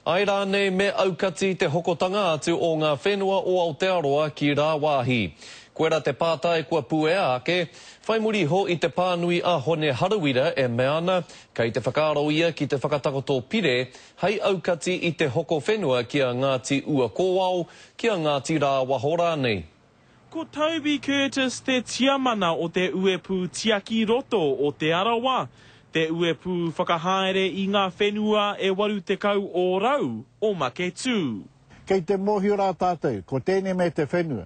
Āe rānei me aukati te hokotanga atu o ngā whenua o Aotearoa ki rāwāhi? Koirā te pātai kua puea ake, whai muri iho i te pānui a Hone Harawira e mea ana, kei te whakaaro ia ki te whakatakoto pire hei aukati i te hoko whenua ki a Ngāti Uakōao, ki a Ngāti Rāwaho rānei. Ko Toby Curtis te tiamana o te Uepū Tiaki Roto o Te Arawa, te uepū whakahaere i ngā whenua e 80 ōrau o Maketū. Kei te mōhio rā tātou, ko tēnei me te whenua.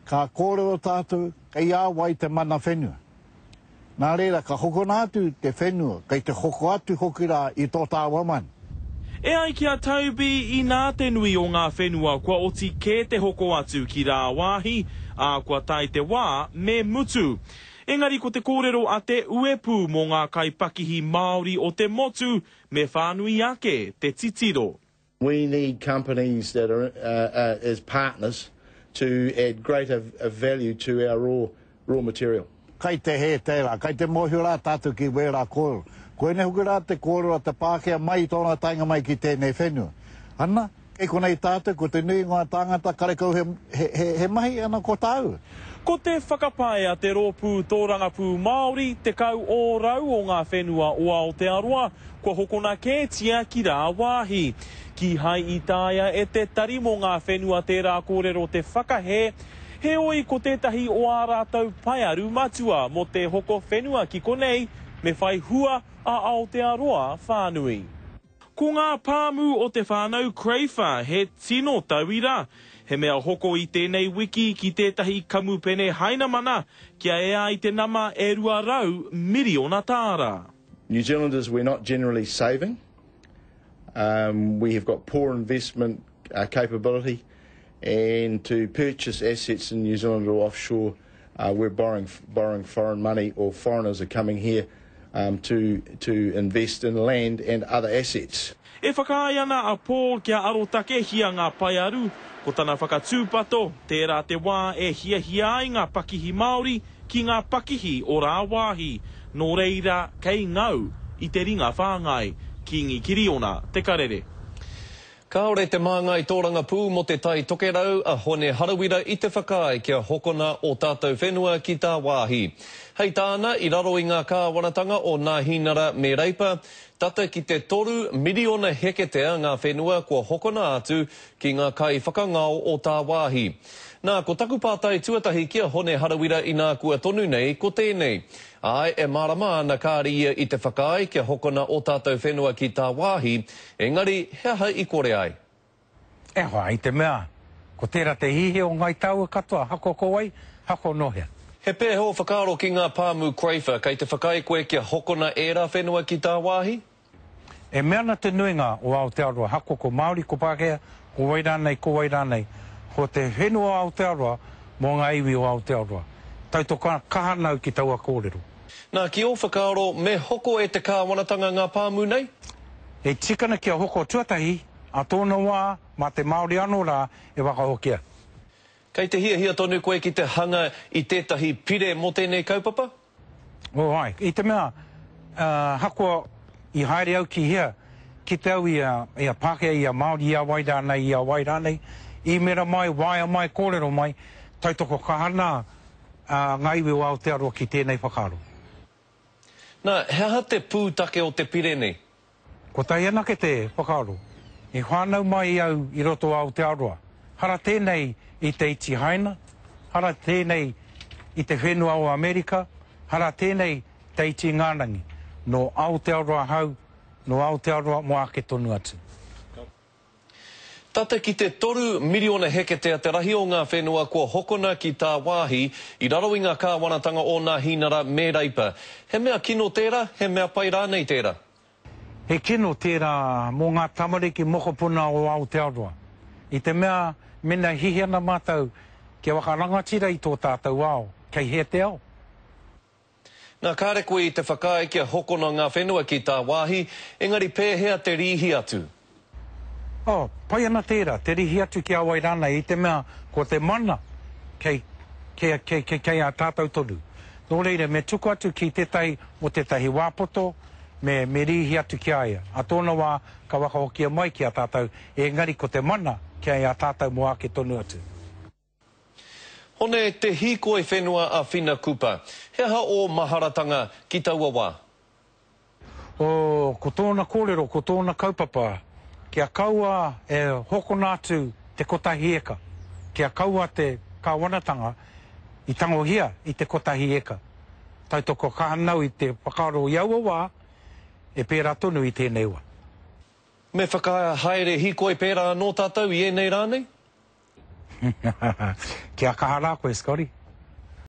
Ka kōrero tātou, kei a wai te mana whenua. Nā reira, ka hokona atu te whenua, kei te hoko atu hoki rā i tō tāua mana. E ai ki a Toby, inā te nui o ngā whenua kua oti kē te hoko atu ki rāwāhi, ā, kua tae te wā me mutu. Engari ko te kōrero a te uepū mō ngā kaipakihi Māori o te motu, me whānui ake te titiro. We need companies that are as partners to add greater value to our raw raw material. Kai te hē tērā, kai te mōhio rā tātou ki wērā kōrero. Koinei hoki rā te kōrero a te Pākehā mai i tōna taenga mai ki tēnei whenua. Ana, kei konei tātou, ko te nui o ngā tāngata karekau he, he, he, he mahi, ana ko tāua. Ko te whakapae a te Rōpū Tōrangapū Māori, 10 ōrau o ngā whenua o Aotearoa kua hokona kētia ki rāwāhi. Kīhai i taea e te Tari mō ngā Whenua tērā kōrero te whakahē, heoi ko tētahi o ā rātou paearu matua mō te hoko whenua ki konei me whai hua a Aotearoa whānui. Ko ngā pāmu o te whānau Craifer he tino tauira. He mea hoko i tēnei wiki ki tētahi kamupene Hainamana kia ea ai te nama e 200 miriona tāra. New Zealanders we're not generally saving. Um, we have got poor investment uh, capability and to purchase assets in New Zealand or offshore uh, we're borrowing, borrowing foreign money or foreigners are coming here um, to, to invest in land and other assets. E whakaae ana a Paul kia arotakehia ngā paearu, ko tana whakatūpato, tērā te wā e hiahia ai ngā pakihi Māori ki ngā pakihi o rāwāhi, nō reira kei ngau i te ringa whāngai. Kīngi Kiriona Te Karere. Kāore te māngai tōrangapū mō Te Tai Tokerau, a Hone Harawira i te whakaae kia hokona ō tātou whenua ki tāwāhi. Hei tāna, i raro i ngā kāwanatanga o Nāhinara me Reipa, tata ki te 3 miriona heketea ngā whenua kua hokona atu ki ngā kaiwhakangao o tāwāhi. Nā, ko taku pātai tuatahi ki a Hone Harawira inākua tonu nei, ko tēnei. Āe, e mārama ana kāre ia i te whakaae kia hokona ō tātou whenua ki tāwāhi, engari he aha i kore ai? E hoa, i te mea, ko tērā te hihi o Ngāi Taua katoa, hako ko wai, hako nō hea. He pēhea ō whakaaro ki ngā pāmu Craifer, kei te whakaae koe kia hokona ērā whenua ki tāwāhi? E mea ana te nuinga o Aotearoa, hako ko Māori, ko Pākehā, ko wai rānei, ko wai rānei, ko te whenua o Aotearoa mō ngā iwi o Aotearoa. Tautoko kaha ana au ki taua kōrero. Nā, ki ō whakaaro, me hoko e te kāwanatanga ngā pāmu nei? E tika ana kia hoko tuatahi, ā tōna wā, mā te Māori anō rā e whakahokia. Kei te hiahia tonu koe ki te hanga i tētahi pire mō tēnei kaupapa? Oh, āe. I te mea, ahakoa i haere au ki hea, kite au i a, i a Pākehā, i a Māori, i a wai rānei, i a wai rānei, īmera mai, waea mai, kōrero mai, tautoko kaha ana ngā iwi o Aotearoa ki tēnei whakaaro. Nā, he aha te pūtake o te pire nei? Kotahi anake te whakaaro, i whānau mai au i roto o Aotearoa. Hara tēnei i te iti haina, hara tēnei i te whenua o Amerika, hara tēnei te iti Ingarangi. Nō Aotearoa ahau, nō Aotearoa mō ake tonu atu. Tata ki te 3 miriona heketea te rahi o ngā whenua kua hokona ki tāwāhi i raro i ngā kāwanatanga o Nāhinara me Reipa. He mea kino tērā, he mea pai rānei tērā? He kino tērā mō ngā tamariki mokopuna o Aotearoa. I te mea, mena hihi ana mātou kia whakarangatira i tō tātou ao, kei hea te ao? Nā, kāre koe i te whakaae kia hokona ngā whenua ki tāwāhi, engari pēhea te rīhi atu? Oh, pai ana tērā, te rīhi atu ki a wai rānei, i te mea ko te mana kei, kei, kei, kei, kei a tātou tonu. Nō reira, me tuku atu ki tētahi mō tētahi wā poto, me, me rīhi atu ki a ia. A tōna wā, ka whakahokia mai ki a tātou, engari ko te mana kia i a tātou mō ake tonu atu. Hone, te hīkoi whenua a Whina Cooper. He aha ō maharatanga ki taua wā? Oh, ko tōna kōrero, ko tōna kaupapa, kia kaua e hokona atu te kotahi eka, kia kaua te kāwanatanga i tangohia i te kotahi eka. Tautoko kaha nau i te whakaaro i aua wā, e pērā tonu i tēnei wā. Me whakahaere hīkoi pērā anō tātou i ēnei rā nei? Kia kaha rā koe, Scotty.